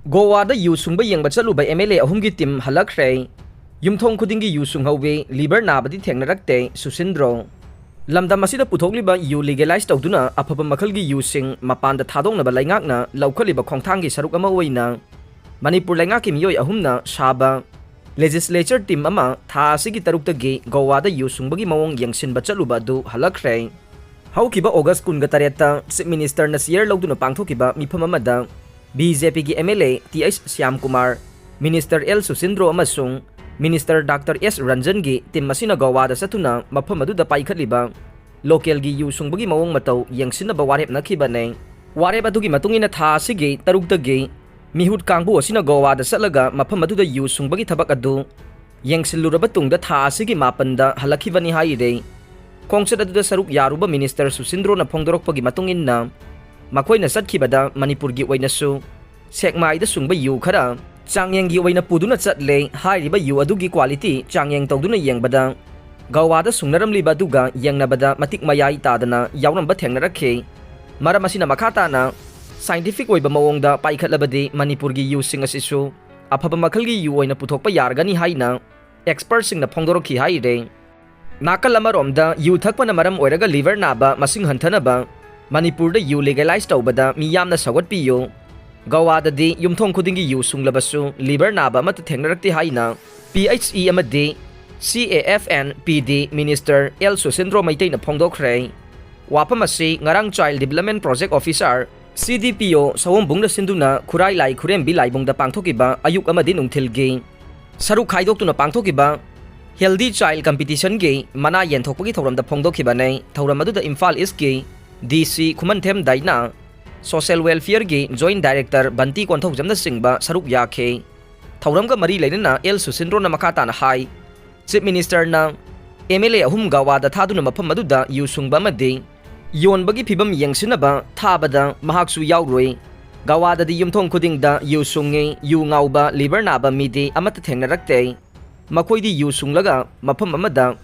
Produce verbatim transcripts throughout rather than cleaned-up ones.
ꯒꯣꯋꯥꯗ U ꯁꯨꯡꯕ ꯌꯦꯡꯕ ꯆꯠꯂꯨꯕ M L ꯑꯦ ꯑꯍꯨꯝꯒꯤ ꯇꯤꯝ ꯍꯜꯂꯛꯈ꯭ꯔꯦ꯫ ꯌꯨꯝꯊꯣꯡ ꯈꯨꯗꯤꯡꯒꯤ ꯌꯨ ꯁꯨꯡꯍꯧꯋꯤ, ꯂꯤꯚꯔ ꯅꯥꯕꯗꯤ ꯊꯦꯡꯅꯔꯛꯇꯦ, ꯁꯨꯁꯤꯟꯗ꯭ꯔꯣ꯫ ꯂꯝꯗꯝ ꯑꯁꯤꯗ ꯄꯨꯊꯣꯛꯂꯤꯕ ꯌꯨ ꯂꯤꯒꯦꯂꯥꯏꯖ ꯇꯧꯗꯨꯅ ꯑꯐꯕ ꯃꯈꯜꯒꯤ ꯌꯨꯁꯤꯡ ꯃꯄꯥꯟꯗ ꯊꯥꯗꯣꯛꯅꯕ ꯂꯩꯉꯥꯛꯅ ꯂꯧꯈꯠꯂꯤꯕ ꯈꯣꯡꯊꯥꯡꯒꯤ ꯁꯔꯨꯛ ꯑꯃ ꯑꯣꯏꯅ ꯃꯅꯤꯄꯨꯔ ꯂꯩꯉꯥꯛꯀꯤ ꯃꯤꯑꯣꯏ ꯑꯍꯨꯝꯅ ꯁꯥꯕ ꯂꯦꯖꯤꯁꯂꯦꯆꯔ ꯇꯤꯝ ꯑꯃ ꯊꯥ ꯑꯁꯤꯒꯤ ꯇꯔꯨꯛꯇꯒꯤ ꯒꯣꯋꯥꯗ ꯌꯨ ꯁꯨꯡꯕꯒꯤ ꯃꯑꯣꯡ ꯌꯦꯡꯁꯤꯟꯕ ꯆꯠꯂꯨꯕ ꯑꯗꯨ ꯍꯜꯂꯛꯈ꯭ꯔꯦ꯫ ꯍꯧꯈꯤꯕ ꯑꯣꯒꯁ ꯀꯨꯟꯒ ꯇꯔꯦꯠꯇ ꯆꯤꯐ ꯃꯤꯅꯤꯁꯇꯔꯅ ꯆꯤꯌꯔ ꯂꯧꯗꯨꯅ ꯄꯥꯡꯊꯣꯛꯈꯤꯕ ꯃꯤꯐꯝ ꯑꯃꯗ ꯕꯤ ꯖꯦ ꯄꯤꯒꯤ M L A T H Shyamkumar, minister L Susindro ꯑꯃꯁꯨꯡ ꯃꯤꯅꯤꯁꯇꯔ ꯗꯥꯛꯇꯔ ꯑꯦꯁ ꯔꯟꯖꯟꯒꯤ ꯇꯤꯝ ꯑꯁꯤꯅ ꯒꯣꯋꯥꯗ ꯆꯠꯇꯨꯅ ꯃꯐꯝ ꯑꯗꯨꯗ ꯄꯥꯏꯈꯠꯂꯤꯕ ꯂꯣꯀꯦꯜꯒꯤ ꯌꯨ ꯁꯨꯡꯕꯒꯤ ꯃꯑꯣꯡ ꯃꯇꯧ ꯌꯦꯡꯁꯤꯟꯅꯕ ꯋꯥꯔꯦꯞ ꯅꯈꯤꯕꯅꯤ꯫ ꯋꯥꯔꯦꯞ ꯑꯗꯨꯒꯤ ꯃꯇꯨꯡ ꯏꯟꯅ ꯊꯥ ꯑꯁꯤꯒꯤ ꯇꯔꯨꯛꯇꯒꯤ ꯃꯤꯍꯨꯠ ꯀꯥꯡꯕꯨ ꯑꯁꯤꯅ ꯒꯣꯋꯥꯗ ꯆꯠꯂꯒ ꯃꯐꯝ ꯑꯗꯨꯗ ꯌꯨ ꯁꯨꯡꯕꯒꯤ ꯊꯕꯛ ꯑꯗꯨ ꯌꯦꯡꯁꯤꯜꯂꯨꯔꯕ ꯇꯨꯡꯗ ꯊꯥ ꯑꯁꯤꯒꯤ ꯃꯥꯄꯟꯗ ꯍꯜꯂꯛꯈꯤꯕꯅꯤ ꯍꯥꯏꯔꯤ꯫ ꯈꯣꯡꯆꯠ ꯑꯗꯨꯗ ꯁꯔꯨꯛ ꯌꯥꯔꯨꯕ ꯃꯤꯅꯤꯁꯇꯔ ꯁꯨꯁꯤꯟꯗ꯭ꯔꯣꯅ ꯐꯣꯡꯗꯣꯔꯛꯄꯒꯤ ꯃꯇꯨꯡ ꯏꯟꯅ, ꯃꯈꯣꯏꯅ ꯆꯠꯈꯤꯕꯗ ꯃꯅꯤꯄꯨꯔꯒꯤ ꯑꯣꯏꯅꯁꯨ ꯁꯦꯛꯃꯥꯏꯗ ꯁꯨꯡꯕ ꯌꯨ ꯈꯔ ꯆꯥꯡꯌꯦꯡꯒꯤ ꯑꯣꯏꯅ ꯄꯨꯗꯨꯅ ꯆꯠꯂꯦ꯫ ꯍꯥꯏꯔꯤꯕ ꯌꯨ ꯑꯗꯨꯒꯤ ꯀ꯭ꯋꯥꯂꯤꯇꯤ ꯆꯥꯡꯌꯦꯡ ꯇꯧꯗꯨꯅ ꯌꯦꯡꯕꯗ ꯒꯋꯥꯗ ꯁꯨꯡꯅꯔꯝꯂꯤꯕ ꯑꯗꯨꯒ ꯌꯦꯡꯅꯕꯗ ꯃꯇꯤꯛ ꯃꯌꯥꯏ ꯇꯥꯗꯅ ꯌꯥꯎꯔꯝꯕ ꯊꯦꯡꯅꯔꯛꯈꯤ꯫ ꯃꯔꯝ ꯑꯁꯤꯅ ꯃꯈꯥ ꯇꯥꯅ ꯁꯥꯏꯟꯇꯤꯐꯤꯛ ꯑꯣꯏꯕ ꯃꯑꯣꯡꯗ ꯄꯥꯏꯈꯠꯂꯕꯗꯤ ꯃꯅꯤꯄꯨꯔꯒꯤ ꯌꯨꯁꯤꯡ ꯑꯁꯤꯁꯨ ꯑꯐꯕ ꯃꯈꯜꯒꯤ ꯌꯨ ꯑꯣꯏꯅ ꯄꯨꯊꯣꯛꯄ ꯌꯥꯔꯒꯅꯤ ꯍꯥꯏꯅ ꯑꯦꯛꯁꯄꯔꯠꯁꯤꯡꯅ ꯐꯣꯡꯗꯣꯔꯛꯈꯤ ꯍꯥꯏꯔꯤ꯫ ꯅꯥꯀꯜ ꯑꯃꯔꯣꯝꯗ ꯌꯨ ꯊꯛꯄꯅ ꯃꯔꯝ ꯑꯣꯏꯔꯒ ꯂꯤꯚꯔ ꯅꯥꯕ ꯃꯁꯤꯡ ꯍꯟꯊꯅꯕ ꯃꯅꯤꯄꯨꯔꯗ ꯌꯨ ꯂꯤꯒꯦꯂꯥꯏꯖ ꯇꯧꯕꯗ ꯃꯤ ꯌꯥꯝꯅ ꯁꯧꯒꯠꯄꯤꯌꯨ, ꯒꯋꯥꯗꯗꯤ ꯌꯨꯝꯊꯣꯡ ꯈꯨꯗꯤꯡꯒꯤ ꯌꯨ ꯁꯨꯡꯂꯕꯁꯨ ꯂꯤꯚꯔ ꯅꯥꯕ ꯑꯃꯠꯇ ꯊꯦꯡꯅꯔꯛꯇꯦ ꯍꯥꯏꯅ ꯄꯤ ꯑꯩꯆ ꯏ ꯑꯃꯗꯤ ꯁꯤ A F N P D minister L ꯁꯨꯁꯤꯟꯗ꯭ꯔꯣ ꯃꯩꯇꯩꯅ ꯐꯣꯡꯗꯣꯛꯈ꯭ꯔꯦ꯫ ꯋꯥꯐꯝ ꯑꯁꯤ ꯉꯔꯥꯡ ꯆꯥꯏꯜ ꯗꯤꯕꯂꯞꯃꯦꯟ ꯄ꯭ꯔꯣꯖꯦꯛ ꯑꯣꯐꯤꯁꯥꯔ, ꯁꯤ ꯗꯤ ꯄꯤ ꯑꯣ, ꯁꯑꯣꯝꯕꯨꯡꯅ ꯁꯤꯟꯗꯨꯅ ꯈꯨꯔꯥꯏ ꯂꯥꯏ ꯈꯨꯔꯦꯝꯕꯤ ꯂꯥꯏꯕꯨꯡꯗ ꯄꯥꯡꯊꯣꯛꯈꯤꯕ ꯑꯌꯨꯛ ꯑꯃꯗꯤ ꯅꯨꯡꯊꯤꯜꯒꯤ ꯁꯔꯨꯛ ꯈꯥꯏꯗꯣꯛꯇꯨꯅ ꯄꯥꯡꯊꯣꯛꯈꯤꯕ ꯍꯦꯜꯗꯤ ꯆꯥꯏꯜ ꯀꯝꯄꯤꯇꯤꯁꯟꯒꯤ ꯃꯅꯥ ꯌꯦꯟꯊꯣꯛꯄꯒꯤ ꯊꯧꯔꯝꯗ ꯐꯣꯡꯗꯣꯛꯈꯤꯕꯅꯤ꯫ ꯊꯧꯔꯝ ꯑꯗꯨꯗ ꯏꯝꯐꯥꯜ ꯏꯁꯀꯤ ꯗꯤ ꯁꯤ ꯈꯨꯃꯟꯊꯦꯝ ꯗꯥꯏꯅꯥ, ꯁꯣꯁꯦꯜ ꯋꯦꯜꯐꯤꯌꯔꯒꯤ ꯖꯣꯏꯟꯠ ꯗꯥꯏꯔꯦꯛꯇꯔ ꯕꯟꯇꯤ ꯀꯣꯟꯊꯧꯖꯝꯅꯆꯤꯡꯕ ꯁꯔꯨꯛ ꯌꯥꯈꯤ꯫ ꯊꯧꯔꯝꯒ ꯃꯔꯤ ꯂꯩꯅꯅ ꯑꯦꯜ ꯁꯨꯁꯤꯟꯗ꯭ꯔꯣꯅ ꯃꯈꯥ ꯇꯥꯅ ꯍꯥꯏ, ꯆꯤꯐ ꯃꯤꯅꯤꯁꯇꯔꯅ ꯑꯦꯝ ꯑꯦꯜ ꯑꯦ ꯑꯍꯨꯝ ꯒꯋꯥꯗ ꯊꯥꯗꯨꯅ ꯃꯐꯝ ꯑꯗꯨꯗ ꯌꯨ ꯁꯨꯡꯕ ꯑꯃꯗꯤ ꯌꯣꯟꯕꯒꯤ ꯐꯤꯚꯝ ꯌꯦꯡꯁꯤꯟꯅꯕ ꯊꯥꯕꯗ ꯃꯍꯥꯛꯁꯨ ꯌꯥꯎꯔꯨꯏ꯫ ꯒꯋꯥꯗꯗꯤ ꯌꯨꯝꯊꯣꯡ ꯈꯨꯗꯤꯡꯗ ꯌꯨ ꯁꯨꯡꯉꯤ, ꯌꯨ ꯉꯥꯎꯕ, ꯂꯤꯚꯔ ꯅꯥꯕ ꯃꯤꯗꯤ ꯑꯃꯠꯇ ꯊꯦꯡꯅꯔꯛꯇꯦ꯫ ꯃꯈꯣꯏꯗꯤ ꯌꯨ ꯁꯨꯡꯂꯒ ꯃꯐꯝ ꯑꯃꯗ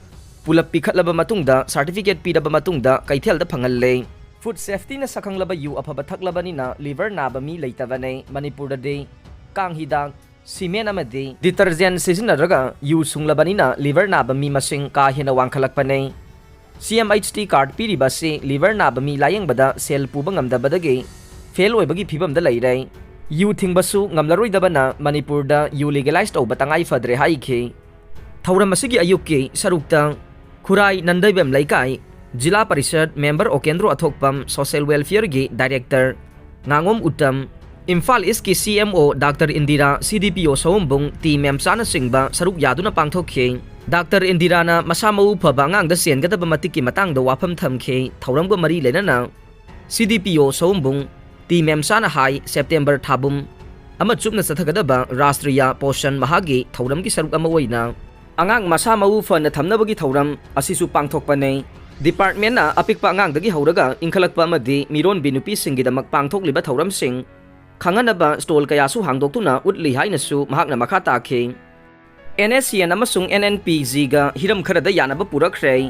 ꯄꯨꯂꯞ ꯄꯤꯈꯠꯂꯕ ꯃꯇꯨꯡꯗ, ꯁꯥꯔꯇꯤꯐꯤꯀꯦꯠ ꯄꯤꯔꯕ ꯃꯇꯨꯡꯗ ꯀꯩꯊꯦꯜꯗ ꯐꯪꯍꯜꯂꯦ꯫ Food safetyꯅ ꯁꯛꯈꯪꯂꯕ ꯌꯨ ꯑꯐꯕ ꯊꯛꯂꯕꯅꯤꯅ liver ꯅꯥꯕ ꯃꯤ ꯂꯩꯇꯕꯅꯦ꯫ ꯃꯅꯤꯄꯨꯔꯗꯗꯤ ꯀꯥꯡ ꯍꯤꯗꯥꯛ, cement ꯑꯃꯗꯤ detergent ꯁꯤꯖꯤꯟꯅꯔꯒ ꯌꯨ ꯁꯨꯡꯂꯕꯅꯤꯅ liver ꯅꯥꯕ ꯃꯤ ꯃꯁꯤꯡ ꯀꯥ ꯍꯦꯟꯅ ꯋꯥꯡꯈꯠꯂꯛꯄꯅꯦ꯫ CMHT card ꯄꯤꯔꯤꯕ ꯑꯁꯤ liver ꯅꯥꯕ ꯃꯤ ꯂꯥꯌꯦꯡꯕꯗ ꯁꯦꯜ ꯄꯨꯕ ꯉꯝꯗꯕꯗꯒꯤ fail ꯑꯣꯏꯕꯒꯤ ꯐꯤꯕꯝꯗ ꯂꯩꯔꯦ꯫ ꯌꯨ ꯊꯤꯡꯕꯁꯨ ꯉꯝꯂꯔꯣꯏꯗꯕꯅ ꯃꯅꯤꯄꯨꯔꯗ ꯌꯨ legalize ꯇꯧꯕ ꯇꯉꯥꯏ ꯐꯗ꯭ꯔꯦ ꯍꯥꯏꯈꯤ꯫ ꯊꯧꯔꯝ ꯑꯁꯤꯒꯤ ꯑꯌꯨꯛꯀꯤ ꯁꯔꯨꯛꯇ ꯈꯨꯔꯥꯏ ꯅꯟꯗꯩꯕꯦꯝ ꯂꯩꯀꯥꯏ ꯖꯤꯂꯥ ꯄꯔꯤꯁꯠ member ꯑꯣꯀꯦꯟꯗ꯭ꯔꯣ ꯑꯊꯣꯛꯄꯝ, social welfareꯒꯤ director ꯉꯥꯉꯣꯝ ꯎꯠꯇꯝ, ꯏꯝꯐꯥꯜ ꯏꯁꯀꯤ CMO ꯗꯥꯛꯇꯔ ꯏꯟꯗꯤꯔꯥ, CDPO ꯁꯑꯣꯝꯕꯨꯡ, ꯇꯤ ꯃꯦꯝꯆꯥꯅꯆꯤꯡꯕ ꯁꯔꯨꯛ ꯌꯥꯗꯨꯅ ꯄꯥꯡꯊꯣꯛꯈꯤ꯫ ꯗꯥꯛꯇꯔ ꯏꯟꯗꯤꯔꯥꯅ ꯃꯁꯥ ꯃꯎ ꯐꯕ ꯑꯉꯥꯡꯗ ꯆꯦꯟꯒꯗꯕ ꯃꯇꯤꯛꯀꯤ ꯃꯇꯥꯡꯗ ꯋꯥꯐꯝ ꯊꯝꯈꯤ꯫ ꯊꯧꯔꯝꯒ ꯃꯔꯤ ꯂꯩꯅꯅ CDPO ꯁꯑꯣꯝꯕꯨꯡ, ꯇꯤ ꯃꯦꯝꯆꯥꯅ ꯍꯥꯏ, ꯁꯦꯞꯇꯦꯝꯕꯔ ꯊꯥꯕꯨꯝ ꯑꯃ ꯆꯨꯞꯅ ꯆꯠꯊꯒꯗꯕ ꯔꯥꯁꯇ꯭ꯔꯤꯌꯥ ꯄꯣꯁꯟ ꯃꯍꯥꯒꯤ ꯊꯧꯔꯝꯒꯤ ꯁꯔꯨꯛ ꯑꯃ ꯑꯣꯏꯅ ꯑꯉꯥꯡ ꯃꯁꯥ ꯃꯎ ꯐꯅ ꯊꯝꯅꯕꯒꯤ ꯊꯧꯔꯝ ꯑꯁꯤꯁꯨ ꯄꯥꯡꯊꯣꯛꯄꯅꯤ꯫ Departmentꯅ ꯑꯄꯤꯛꯄ ꯑꯉꯥꯡꯗꯒꯤ ꯍꯧꯔꯒ ꯏꯟꯈꯠꯂꯛꯄ ꯑꯃꯗꯤ ꯃꯤꯔꯣꯟꯕꯤ ꯅꯨꯄꯤꯁꯤꯡꯒꯤꯗꯃꯛ ꯄꯥꯡꯊꯣꯛꯂꯤꯕ ꯊꯧꯔꯝꯁꯤꯡ ꯈꯪꯍꯟꯅꯕ stall ꯀꯌꯥꯁꯨ ꯍꯥꯡꯗꯣꯛꯇꯨꯅ ꯎꯠꯂꯤ ꯍꯥꯏꯅꯁꯨ ꯃꯍꯥꯛꯅ ꯃꯈꯥ ꯇꯥꯈꯤ꯫ NSCN ꯑꯃꯁꯨꯡ NNPGꯒ ꯍꯤꯔꯝ ꯈꯔꯗ ꯌꯥꯅꯕ ꯄꯨꯔꯛꯈ꯭ꯔꯦ꯫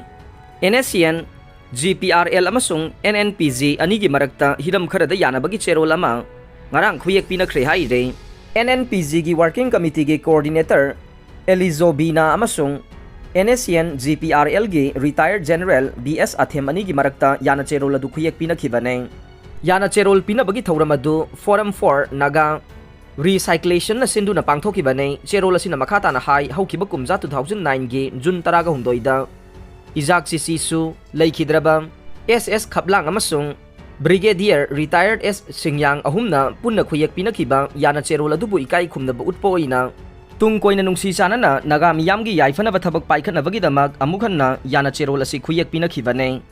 NSCN, GPRL ꯑꯃꯁꯨꯡ NNPG ꯑꯅꯤꯒꯤ ꯃꯔꯛꯇ ꯍꯤꯔꯝ ꯈꯔꯗ ꯌꯥꯅꯕꯒꯤ ꯆꯦꯔꯣꯜ ꯑꯃ ꯉꯔꯥꯡ ꯈꯨꯌꯦꯛ ꯄꯤꯅꯈ꯭ꯔꯦ ꯍꯥꯏꯔꯦ꯫ NNPGꯒꯤ working committeeꯒꯤ coordinator ꯑꯦꯂꯤꯖꯣꯕꯤꯅꯥ ꯑꯃꯁꯨꯡ NSCN GPRLꯒꯤ retired general B S ꯑꯊꯦꯝ ꯑꯅꯤꯒꯤ ꯃꯔꯛꯇ ꯌꯥꯅ ꯆꯦꯔꯣꯜ ꯑꯗꯨ ꯈꯨꯌꯦꯛ ꯄꯤꯅꯈꯤꯕꯅꯦ꯫ ꯌꯥꯅ ꯆꯦꯔꯣꯜ ꯄꯤꯅꯕꯒꯤ ꯊꯧꯔꯝ ꯑꯗꯨ Forum for Naga Recyclationꯅ ꯁꯤꯟꯗꯨꯅ ꯄꯥꯡꯊꯣꯛꯈꯤꯕꯅꯦ꯫ ꯆꯦꯔꯣꯜ ꯑꯁꯤꯅ ꯃꯈꯥ ꯇꯥꯅ ꯍꯥꯏ, ꯍꯧꯈꯤꯕ ꯀꯨꯝꯖꯥ two thousand nineꯒꯤ June ꯇꯔꯥꯒ ꯍꯨꯝꯗꯣꯏꯗ ꯏꯖꯥꯛ ꯆꯤꯁꯤꯁꯨ ꯂꯩꯈꯤꯗ꯭ꯔꯕ S S ꯈꯞꯂꯥꯡ ꯑꯃꯁꯨꯡ Brigadier retired S ꯁꯤꯡꯌꯥꯡ ꯑꯍꯨꯝꯅ ꯄꯨꯟꯅ ꯈꯨꯌꯦꯛ ꯄꯤꯅꯈꯤꯕ ꯌꯥꯅ ꯆꯦꯔꯣꯜ ꯑꯗꯨꯕꯨ ꯏꯀꯥꯏ ꯈꯨꯝꯅꯕ ꯎꯠꯄ ꯑꯣꯏꯅ ꯇꯨꯡ ꯀꯣꯏꯅ ꯅꯨꯡꯁꯤ ꯆꯥꯟꯅꯅ ꯅꯥꯒꯥ ꯃꯤꯌꯥꯝꯒꯤ ꯌꯥꯏꯐꯅꯕ ꯊꯕꯛ ꯄꯥꯏꯈꯠꯅꯕꯒꯤꯗꯃꯛ ꯑꯃꯨꯛ ꯍꯟꯅ ꯌꯥꯅ ꯆꯦꯔꯣꯜ ꯑꯁꯤ ꯈꯨꯌꯦꯛ ꯄꯤꯅꯈꯤꯕꯅꯦ꯫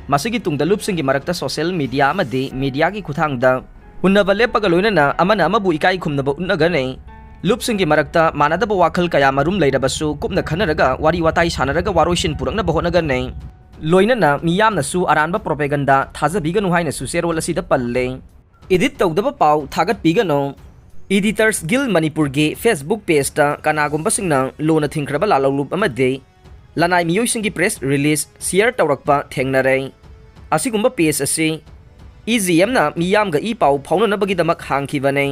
ꯃꯁꯤꯒꯤ ꯇꯨꯡꯗ ꯂꯨꯞꯁꯤꯡꯒꯤ ꯃꯔꯛꯇ social media ꯑꯃꯗꯤ mediaꯒꯤ ꯈꯨꯠꯊꯥꯡꯗ ꯎꯟꯅꯕ ꯂꯦꯞꯄꯒ ꯂꯣꯏꯅꯅ ꯑꯃꯅ ꯑꯃꯕꯨ ꯏꯀꯥꯏ ꯈꯨꯝꯅꯕ ꯎꯠꯅꯒꯅꯤ꯫ ꯂꯨꯞꯁꯤꯡꯒꯤ ꯃꯔꯛꯇ ꯃꯥꯟꯅꯗꯕ ꯋꯥꯈꯜ ꯀꯌꯥ ꯃꯔꯨꯝ ꯂꯩꯔꯕꯁꯨ ꯀꯨꯞꯅ ꯈꯟꯅꯔꯒ ꯋꯥꯔꯤ ꯋꯥꯇꯥꯏ ꯁꯥꯟꯅꯔꯒ ꯋꯥꯔꯣꯏꯁꯤꯟ ꯄꯨꯔꯛꯅꯕ ꯍꯣꯠꯅꯒꯅꯤ꯫ ꯂꯣꯏꯅꯅ ꯃꯤꯌꯥꯝꯅꯁꯨ ꯑꯔꯥꯟꯕ propaganda ꯊꯥꯖꯕꯤꯒꯅꯨ ꯍꯥꯏꯅꯁꯨ ꯆꯦꯔꯣꯜ ꯑꯁꯤꯗ ꯄꯜꯂꯦ꯫ Edit ꯇꯧꯗꯕ ꯄꯥꯎ ꯊꯥꯒꯠꯄꯤꯒꯅꯨ꯫ Editors Guild ꯃꯅꯤꯄꯨꯔꯒꯤ Facebook pageꯇ ꯀꯅꯥꯒꯨꯝꯕꯁꯤꯡꯅ ꯂꯣꯟꯅ ꯊꯤꯡꯈ꯭ꯔꯕ ꯂꯥꯜꯍꯧꯂꯨꯞ ꯑꯃꯗꯤ ꯂꯅꯥꯏ ꯃꯤꯑꯣꯏꯁꯤꯡꯒꯤ press release share ꯇꯧꯔꯛꯄ ꯊꯦꯡꯅꯔꯦ꯫ ꯑꯁꯤꯒꯨꯝꯕ page ꯑꯁꯤ E G M ꯅ ꯃꯤꯌꯥꯝꯒ ꯏ ꯄꯥꯎ ꯐꯥꯎꯅꯅꯕꯒꯤꯗꯃꯛ ꯍꯥꯡꯈꯤꯕꯅꯤ꯫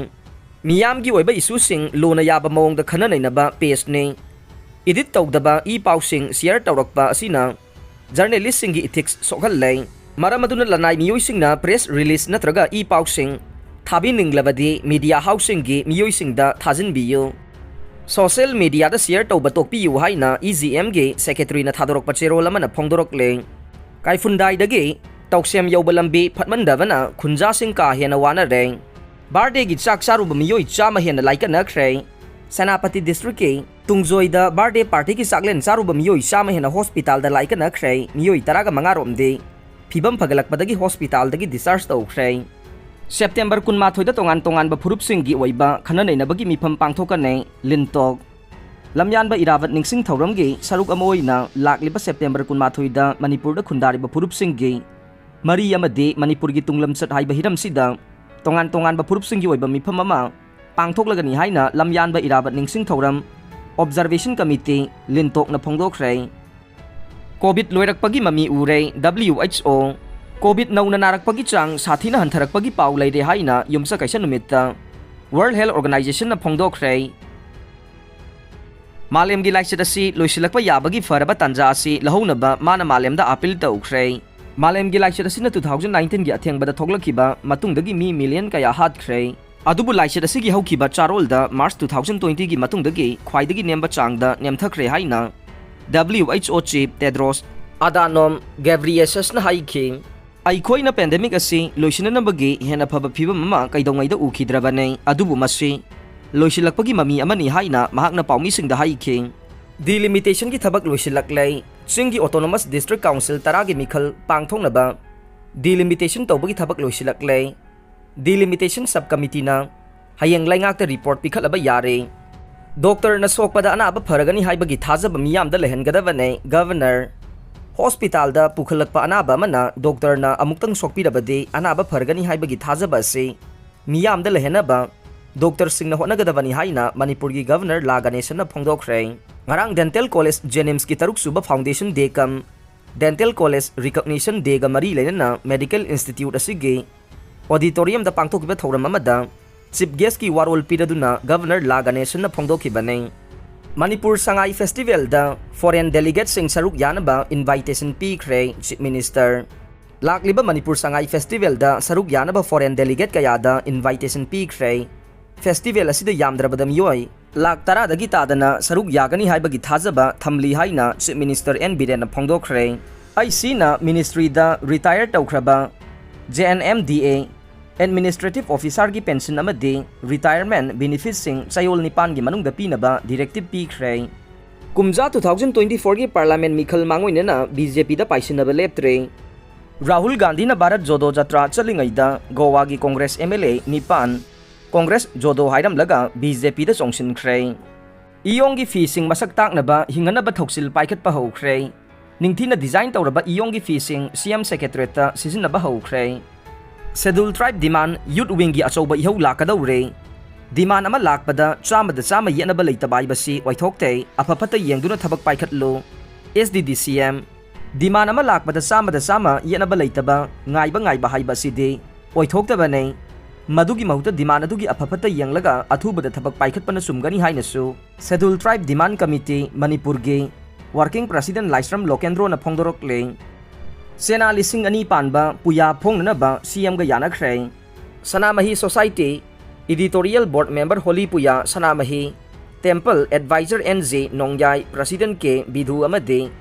ꯃꯤꯌꯥꯝꯒꯤ ꯑꯣꯏꯕ issue ꯁꯤꯡ ꯂꯨꯅ ꯌꯥꯕ ꯃꯑꯣꯡꯗ ꯈꯟꯅ ꯅꯩꯅꯕ page ꯅꯤ꯫ Edit ꯇꯧꯗꯕ ꯏ ꯄꯥꯎꯁꯤꯡ share ꯇꯧꯔꯛꯄ ꯑꯁꯤꯅ journalist ꯁꯤꯡꯒꯤ ethics ꯁꯣꯛꯍꯜꯂꯦ꯫ ꯃꯔꯝ ꯑꯗꯨꯅ ꯂꯅꯥꯏ ꯃꯤꯑꯣꯏꯁꯤꯡꯅ press release ꯅꯠꯇ꯭ꯔꯒ ꯏ ꯄꯥꯎꯁꯤꯡ ꯊꯥꯕꯤꯅꯤꯡꯂꯕꯗꯤ media house ꯁꯤꯡꯒꯤ ꯃꯤꯑꯣꯏꯁꯤꯡꯗ ꯊꯥꯖꯤꯟꯕꯤꯌꯨ꯫ Social media ꯗ share ꯇꯧꯕ ꯇꯣꯛꯄꯤꯌꯨ ꯍꯥꯏꯅ E G M ꯒꯤ secretary ꯅ ꯊꯥꯗꯣꯔꯛꯄ ꯆꯦꯔꯣꯜ ꯑꯃꯅ ꯐꯣꯡꯗꯣꯔꯛꯂꯦ꯫ ꯀꯥꯏꯐꯨꯟꯗꯥꯏꯗꯒꯤ ꯇꯧꯁꯦꯝ ꯌꯧꯕ ꯂꯝꯕꯤ ꯐꯠꯃꯟꯗꯕꯅ ꯈꯨꯟꯖꯥꯁꯤꯡ ꯀꯥ ꯍꯦꯟꯅ ꯋꯥꯅꯔꯦ꯫ Birthday ꯒꯤ ꯆꯥꯛ ꯆꯥꯔꯨꯕ ꯃꯤꯑꯣꯏ ꯆꯥꯝꯃ ꯍꯦꯟꯅ ꯂꯥꯏꯀꯠꯅꯈ꯭ꯔꯦ꯫ ꯁꯦꯅꯥꯄꯇꯤ district ꯀꯤ ꯇꯨꯡꯖꯣꯏꯗ birthday party ꯒꯤ ꯆꯥꯛꯂꯦꯟ ꯆꯥꯔꯨꯕ ꯃꯤꯑꯣꯏ ꯆꯥꯝꯃ ꯍꯦꯟꯅ hospital ꯗ ꯂꯥꯏꯀꯠꯅꯈ꯭ꯔꯦ꯫ ꯃꯤꯑꯣꯏ ꯇꯔꯥꯒ ꯃꯉꯥ ꯔꯣꯝꯗꯤ ꯐꯤꯕꯝ ꯐꯒꯠꯂꯛꯄꯗꯒꯤ hospital ꯗꯒꯤ discharge ꯇꯧꯈ꯭ꯔꯦ꯫ September ꯀꯨꯟꯃꯥꯊꯣꯏꯗ ꯇꯣꯉꯥꯟ ꯇꯣꯉꯥꯟꯕ ꯐꯨꯔꯨꯞꯁꯤꯡꯒꯤ ꯑꯣꯏꯕ ꯈꯟꯅ ꯅꯩꯅꯕꯒꯤ ꯃꯤꯐꯝ ꯄꯥꯡꯊꯣꯛꯀꯅꯤ꯫ ꯂꯤꯟꯇꯣꯛ꯫ ꯂꯝꯌꯥꯟꯕ ꯏꯔꯥꯕꯠ ꯅꯤꯡꯁꯤꯡ ꯊꯧꯔꯝꯒꯤ ꯁꯔꯨꯛ ꯑꯃ ꯑꯣꯏꯅ ꯂꯥꯛꯂꯤꯕ September ꯀꯨꯟꯃꯥꯊꯣꯏꯗ ꯃꯅꯤꯄꯨꯔꯗ ꯈꯨꯟꯗꯥꯔꯤꯕ ꯐꯨꯔꯨꯞꯁꯤꯡꯒꯤ ꯃꯔꯤ ꯑꯃꯗꯤ ꯃꯅꯤꯄꯨꯔꯒꯤ ꯇꯨꯡꯂꯝꯆꯠ ꯍꯥꯏꯕ ꯍꯤꯔꯝꯁꯤꯗ ꯇꯣꯉꯥꯟ ꯇꯣꯉꯥꯟꯕ ꯐꯨꯔꯨꯞꯁꯤꯡꯒꯤ ꯑꯣꯏꯕ ꯃꯤꯐꯝ ꯑꯃ ꯄꯥꯡꯊꯣꯛꯂꯒꯅꯤ ꯍꯥꯏꯅ ꯂꯝꯌꯥꯟꯕ ꯏꯔꯥꯕꯠ ꯅꯤꯡꯁꯤꯡ ꯊꯧꯔꯝ Observation Committee, ꯂꯤꯟꯇꯣꯛꯅ ꯐꯣꯡꯗꯣꯛꯈ꯭ꯔꯦ꯫ Covid ꯂꯣꯏꯔꯛꯄꯒꯤ ꯃꯃꯤ ꯎꯔꯦ, W H O꯫ Covid ꯅꯧꯅ ꯅꯥꯔꯛꯄꯒꯤ ꯆꯥꯡ ꯁꯥꯊꯤꯅ ꯍꯟꯊꯔꯛꯄꯒꯤ ꯄꯥꯎ ꯂꯩꯔꯦ ꯍꯥꯏꯅ ꯌꯨꯝꯁꯀꯩꯁ ꯅꯨꯃꯤꯠꯇ World Health Organization ꯅ ꯐꯣꯡꯗꯣꯛꯈ꯭ꯔꯦ꯫ ꯃꯥꯂꯦꯝꯒꯤ ꯂꯥꯏꯆꯠ ꯑꯁꯤ ꯂꯣꯏꯁꯤꯜꯂꯛꯄ ꯌꯥꯕꯒꯤ ꯐꯔꯕ ꯇꯥꯟꯖꯥ ꯑꯁꯤ ꯂꯧꯍꯧꯅꯕ ꯃꯥꯅ ꯃꯥꯂꯦꯝꯗ appeal ꯇꯧꯈ꯭ꯔꯦ꯫ ꯃꯥꯂꯦꯝꯒꯤ ꯂꯥꯏꯆꯠ ꯑꯁꯤꯅ two thousand nineteen ꯒꯤ ꯑꯊꯦꯡꯕꯗ ꯊꯣꯛꯂꯛꯈꯤꯕ ꯃꯇꯨꯡꯗꯒꯤ ꯃꯤ million ꯀꯌꯥ ꯍꯥꯠꯈ꯭ꯔꯦ꯫ ꯑꯗꯨꯕꯨ ꯂꯥꯏꯆꯠ ꯑꯁꯤꯒꯤ ꯍꯧꯈꯤꯕ ꯆꯥꯔꯣꯜꯗ March two thousand twenty ꯒꯤ ꯃꯇꯨꯡꯗꯒꯤ ꯈ꯭ꯋꯥꯏꯗꯒꯤ ꯅꯦꯝꯕ ꯆꯥꯡꯗ ꯅꯦꯝꯊꯈ꯭ꯔꯦ ꯍꯥꯏꯅ W H O chief Tedros Adhanom Ghebreyesus ꯅ ꯍꯥꯏꯈꯤ꯫ ꯑꯩꯈꯣꯏꯅ pandemic ꯑꯁꯤ ꯂꯣꯏꯁꯤꯟꯅꯅꯕꯒꯤ ꯍꯦꯟꯅ ꯐꯕ ꯐꯤꯚꯝ ꯑꯃ ꯀꯩꯗꯧꯉꯩꯗ ꯎꯈꯤꯗ꯭ꯔꯕꯅꯤ, ꯑꯗꯨꯕꯨ ꯃꯁꯤ ꯂꯣꯏꯁꯤꯜꯂꯛꯄꯒꯤ ꯃꯃꯤ ꯑꯃꯅꯤ ꯍꯥꯏꯅ ꯃꯍꯥꯛꯅ ꯄꯥꯎꯃꯤꯁꯤꯡꯗ ꯍꯥꯏꯈꯤ꯫ Delimitation ꯒꯤ ꯊꯕꯛ ꯂꯣꯏꯁꯤꯜꯂꯛꯂꯦ꯫ ꯆꯤꯡꯒꯤ Autonomous District Council ꯇꯔꯥꯒꯤ ꯃꯤꯈꯜ ꯄꯥꯡꯊꯣꯛꯅꯕ delimitation ꯇꯧꯕꯒꯤ ꯊꯕꯛ ꯂꯣꯏꯁꯤꯜꯂꯛꯂꯦ꯫ Delimitation Sub Committee ꯅ ꯍꯌꯦꯡ ꯂꯩꯉꯥꯛꯇ report ꯄꯤꯈꯠꯂꯕ ꯌꯥꯔꯦ꯫ Doctor ꯅ ꯁꯣꯛꯄꯗ ꯑꯅꯥꯕ ꯐꯔꯒꯅꯤ ꯍꯥꯏꯕꯒꯤ ꯊꯥꯖꯕ ꯃꯤꯌꯥꯝꯗ ꯂꯩꯍꯟꯒꯗꯕꯅꯦ, Governor꯫ Hospital ꯗ ꯄꯨꯈꯠꯂꯛꯄ ꯑꯅꯥꯕ ꯑꯃꯅ doctor ꯅ ꯑꯃꯨꯛꯇꯪ ꯁꯣꯛꯄꯤꯔꯕꯗꯤ ꯑꯅꯥꯕ ꯐꯔꯒꯅꯤ ꯍꯥꯏꯕꯒꯤ ꯊꯥꯖꯕ ꯑꯁꯤ ꯃꯤꯌꯥꯝꯗ ꯂꯩꯍꯟꯅꯕ doctor ꯁꯤꯡꯅ ꯍꯣꯠꯅꯒꯗꯕꯅꯤ ꯍꯥꯏꯅ ꯃꯅꯤꯄꯨꯔꯒꯤ Governor ꯂꯥ ꯒꯅꯦꯁꯟꯅ ꯐꯣꯡꯗꯣꯛꯈ꯭ꯔꯦ꯫ ꯉꯔꯥꯡ Dental College JNIMS ꯀꯤ ꯇꯔꯨꯛ ꯁꯨꯕ Foundation Day cum Dental College Recognition Dayꯒ ꯃꯔꯤ ꯂꯩꯅꯅ Medical Institute ꯑꯁꯤꯒꯤ auditoriumꯗ ꯄꯥꯡꯊꯣꯛꯈꯤꯕ ꯊꯧꯔꯝ ꯑꯃꯗ Chief Guestꯀꯤ ꯋꯥꯔꯣꯜ ꯄꯤꯔꯗꯨꯅ Governor ꯂꯥ ꯒꯅꯦꯁꯟꯅ ꯐꯣꯡꯗꯣꯛꯈꯤꯕꯅꯤ꯫ ꯃꯅꯤꯄꯨꯔ ꯁꯉꯥꯏ Festivalꯗ foreign delegateꯁꯤꯡ ꯁꯔꯨꯛ ꯌꯥꯅꯕ invitation ꯄꯤꯈ꯭ꯔꯦ Chief Minister꯫ ꯂꯥꯛꯂꯤꯕ ꯃꯅꯤꯄꯨꯔ ꯁꯉꯥꯏ Festivalꯗ ꯁꯔꯨꯛ ꯌꯥꯅꯕ foreign delegate ꯀꯌꯥꯗ invitation ꯄꯤꯈ꯭ꯔꯦ꯫ Festival ꯑꯁꯤꯗ ꯌꯥꯝꯗ꯭ꯔꯕꯗ ꯃꯤꯑꯣꯏ ꯂꯥꯈ ꯇꯔꯥꯗꯒꯤ ꯇꯥꯗꯅ ꯁꯔꯨꯛ ꯌꯥꯒꯅꯤ ꯍꯥꯏꯕꯒꯤ ꯊꯥꯖꯕ ꯊꯝꯂꯤ ꯍꯥꯏꯅ Chief Minister ꯑꯦꯟ ꯕꯤꯔꯦꯟꯅ ꯐꯣꯡꯗꯣꯛꯈ꯭ꯔꯦ꯫ ꯑꯩꯁꯤꯅ ministryꯗ retire ꯇꯧꯈ꯭ꯔꯕ J N M D A Administrative Officerꯒꯤ pension ꯑꯃꯗꯤ retirement benefitꯁꯤꯡ ꯆꯌꯣꯜ ꯅꯤꯄꯥꯟꯒꯤ ꯃꯅꯨꯡꯗ ꯄꯤꯅꯕ directive ꯄꯤꯈ꯭ꯔꯦ꯫ ꯀꯨꯝꯖꯥ two thousand twenty fourꯒꯤ Parliament ꯃꯤꯈꯜ ꯃꯥꯡꯑꯣꯏꯅꯅ BJPꯗ ꯄꯥꯏꯁꯤꯟꯅꯕ ꯂꯦꯞꯇ꯭ꯔꯦ꯫ ꯔꯥꯍꯨꯜ ꯒꯥꯟꯙꯤꯅ ꯚꯥꯔꯠ ꯖꯣꯗꯣ ꯖꯇ꯭ꯔꯥ ꯆꯠꯂꯤꯉꯩꯗ ꯒꯣꯋꯥꯒꯤ Congress M L A ꯅꯤꯄꯥꯟ Congress ꯖꯣꯗꯣ ꯍꯥꯏꯔꯝꯂꯒ BJPꯗ ꯆꯣꯡꯁꯤꯟꯈ꯭ꯔꯦ꯫ ꯏꯌꯣꯡꯒꯤ ꯐꯤꯁꯤꯡ ꯃꯁꯛ ꯇꯥꯛꯅꯕ ꯍꯤꯡꯅꯅꯕ ꯊꯧꯁꯤꯜ ꯄꯥꯏꯈꯠꯄ ꯍꯧꯈ꯭ꯔꯦ꯫ ꯅꯤꯡꯊꯤꯅ design ꯇꯧꯔꯕ ꯏꯌꯣꯡꯒꯤ ꯐꯤꯁꯤꯡ C M Secretariatꯇ ꯁꯤꯖꯤꯟꯅꯕ ꯍꯧꯈ꯭ꯔꯦ꯫ Scheduled Tribe demand youth wingꯒꯤ ꯑꯆꯧꯕ ꯏꯍꯧ ꯂꯥꯛꯀꯗꯧꯔꯦ꯫ Demand ꯑꯃ ꯂꯥꯛꯄꯗ ꯆꯥꯝꯃꯗ ꯆꯥꯝꯃ ꯌꯦꯠꯅꯕ ꯂꯩꯇꯕ ꯍꯥꯏꯕꯁꯤ ꯑꯣꯏꯊꯣꯛꯇꯦ, ꯑꯐ ꯐꯠꯇ ꯌꯦꯡꯗꯨꯅ ꯊꯕꯛ ꯄꯥꯏꯈꯠꯂꯨ꯫ S D D C M, demand ꯑꯃ ꯂꯥꯛꯄꯗ ꯆꯥꯝꯃꯗ ꯆꯥꯝꯃ ꯌꯦꯠꯅꯕ ꯂꯩꯇꯕ ꯉꯥꯏꯕ ꯉꯥꯏꯕ ꯍꯥꯏꯕ ꯑꯁꯤꯗꯤ ꯑꯣꯏꯊꯣꯛꯇꯕꯅꯤ꯫ ꯃꯗꯨꯒꯤ ꯃꯍꯨꯠꯇ demand ꯑꯗꯨꯒꯤ ꯑꯐ ꯐꯠꯇ ꯌꯦꯡꯂꯒ ꯑꯊꯨꯕꯗ ꯊꯕꯛ ꯄꯥꯏꯈꯠꯄꯅ ꯆꯨꯝꯒꯅꯤ ꯍꯥꯏꯅꯁꯨ Scheduled Tribe Demand Committee ꯃꯅꯤꯄꯨꯔꯒꯤ working president ꯂꯥꯏꯁ꯭ꯔꯝ ꯂꯣꯀꯦꯟꯗ꯭ꯔꯣꯅ ꯐꯣꯡꯗꯣꯔꯛꯂꯦ꯫ ꯆꯦꯅꯥ ꯂꯤꯁꯤꯡ ꯑꯅꯤ ꯄꯥꯟꯕ ꯄꯨꯌꯥ ꯐꯣꯡꯅꯅꯕ C Mꯒ ꯌꯥꯅꯈ꯭ꯔꯦ꯫ ꯁꯅꯥꯃꯍꯤ Society Editorial Board member Holi ꯄꯨꯌꯥ ꯁꯅꯥꯃꯍꯤ, Temple Advisor N J ꯅꯣꯡꯌꯥꯏ, President K Vidhu ꯑꯃꯗꯤ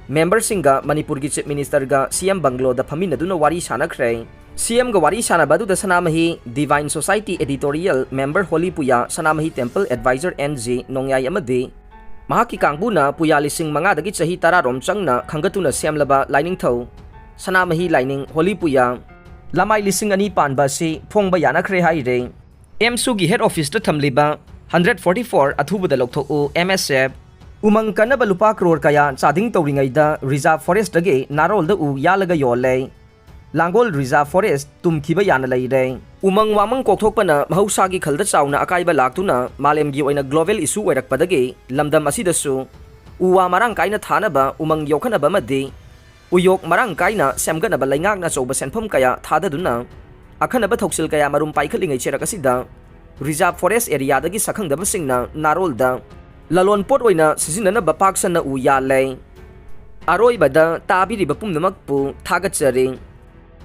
memberꯁꯤꯡꯒ ꯃꯅꯤꯄꯨꯔꯒꯤ Chief Ministerꯒ C M ꯕꯪꯒ꯭ꯂꯣꯗ ꯐꯝꯃꯤꯟꯅꯗꯨꯅ ꯋꯥꯔꯤ ꯁꯥꯅꯈ꯭ꯔꯦ꯫ C Mꯒ ꯋꯥꯔꯤ ꯁꯥꯅꯕ ꯑꯗꯨꯗ ꯁꯅꯥꯃꯍꯤ Divine Society Editorial member Holi ꯄꯨꯌꯥ, ꯁꯅꯥꯃꯍꯤ Temple Advisor N J ꯅꯣꯡꯌꯥꯏ ꯑꯃꯗꯤ ꯃꯍꯥꯛꯀꯤ ꯀꯥꯡꯕꯨꯅ ꯄꯨꯌꯥ ꯂꯤꯁꯤꯡ ꯃꯉꯥꯗꯒꯤ ꯆꯍꯤ ꯇꯔꯥꯔꯣꯝ ꯆꯪꯅ ꯈꯪꯒꯠꯇꯨꯅ ꯁꯦꯝꯂꯕ ꯂꯥꯏꯅꯤꯡꯊꯧ ꯁꯅꯥꯃꯍꯤ ꯂꯥꯏꯅꯤꯡ ꯍꯣꯂꯤ ꯄꯨꯌꯥ ꯂꯃꯥꯏ ꯂꯤꯁꯤꯡ ꯑꯅꯤ ꯄꯥꯟꯕ ꯑꯁꯤ ꯐꯣꯡꯕ ꯌꯥꯅꯈ꯭ꯔꯦ ꯍꯥꯏꯔꯦ꯫ ꯑꯦꯝꯁꯨꯒꯤ head officeꯇ ꯊꯝꯂꯤꯕ hundred forty four ꯑꯊꯨꯕꯗ ꯂꯧꯊꯣꯛꯎ, M S F꯫ ꯎꯃꯪ ꯀꯟꯅꯕ ꯂꯨꯄꯥ ꯀ꯭ꯔꯣꯔ ꯀꯌꯥ ꯆꯥꯗꯤꯡ ꯇꯧꯔꯤꯉꯩꯗ Reserve Forestꯇꯒꯤ ꯅꯥꯔꯣꯜꯗ ꯎ ꯌꯥꯜꯂꯒ ꯌꯣꯜꯂꯦ꯫ ꯂꯥꯡꯒꯣꯜ Reserve Forest ꯇꯨꯝꯈꯤꯕ ꯌꯥꯅ ꯂꯩꯔꯦ꯫ ꯎꯃꯪ ꯋꯥꯃꯪ ꯀꯣꯛꯊꯣꯛꯄꯅ ꯃꯍꯧꯁꯥꯒꯤ ꯈꯜꯗ ꯆꯥꯎꯅ ꯑꯀꯥꯏꯕ ꯂꯥꯛꯇꯨꯅ ꯃꯥꯂꯦꯝꯒꯤ ꯑꯣꯏꯅ global issue ꯑꯣꯏꯔꯛꯄꯗꯒꯤ ꯂꯝꯗꯝ ꯑꯁꯤꯗꯁꯨ ꯎ ꯋꯥ ꯃꯔꯥꯡ ꯀꯥꯏꯅ ꯊꯥꯅꯕ, ꯎꯃꯪ ꯌꯣꯛꯈꯠꯅꯕ ꯑꯃꯗꯤ ꯎꯌꯣꯛ ꯃꯔꯥꯡ ꯀꯥꯏꯅ ꯁꯦꯝꯒꯠꯅꯕ ꯂꯩꯉꯥꯛꯅ ꯑꯆꯧꯕ ꯁꯦꯟꯐꯝ ꯀꯌꯥ ꯊꯥꯗꯗꯨꯅ ꯑꯈꯟꯅꯕ ꯊꯧꯁꯤꯜ ꯀꯌꯥ ꯃꯔꯨꯝ ꯄꯥꯏꯈꯠꯂꯤꯉꯩ ꯆꯦꯔꯛ ꯑꯁꯤꯗ Reserve Forest Areaꯗꯒꯤ ꯁꯛꯈꯪꯗꯕꯁꯤꯡꯅ ꯅꯥꯔꯣꯜꯗ ꯂꯂꯣꯟ ꯄꯣꯠ ꯑꯣꯏꯅ ꯁꯤꯖꯤꯟꯅꯅꯕ ꯄꯥꯛ ꯁꯟꯅ ꯎ ꯌꯥꯜꯂꯦ꯫ ꯑꯔꯣꯏꯕꯗ ꯇꯥꯕꯤꯔꯤꯕ ꯄꯨꯝꯅꯃꯛꯄꯨ ꯊꯥꯒꯠꯆꯔꯤ꯫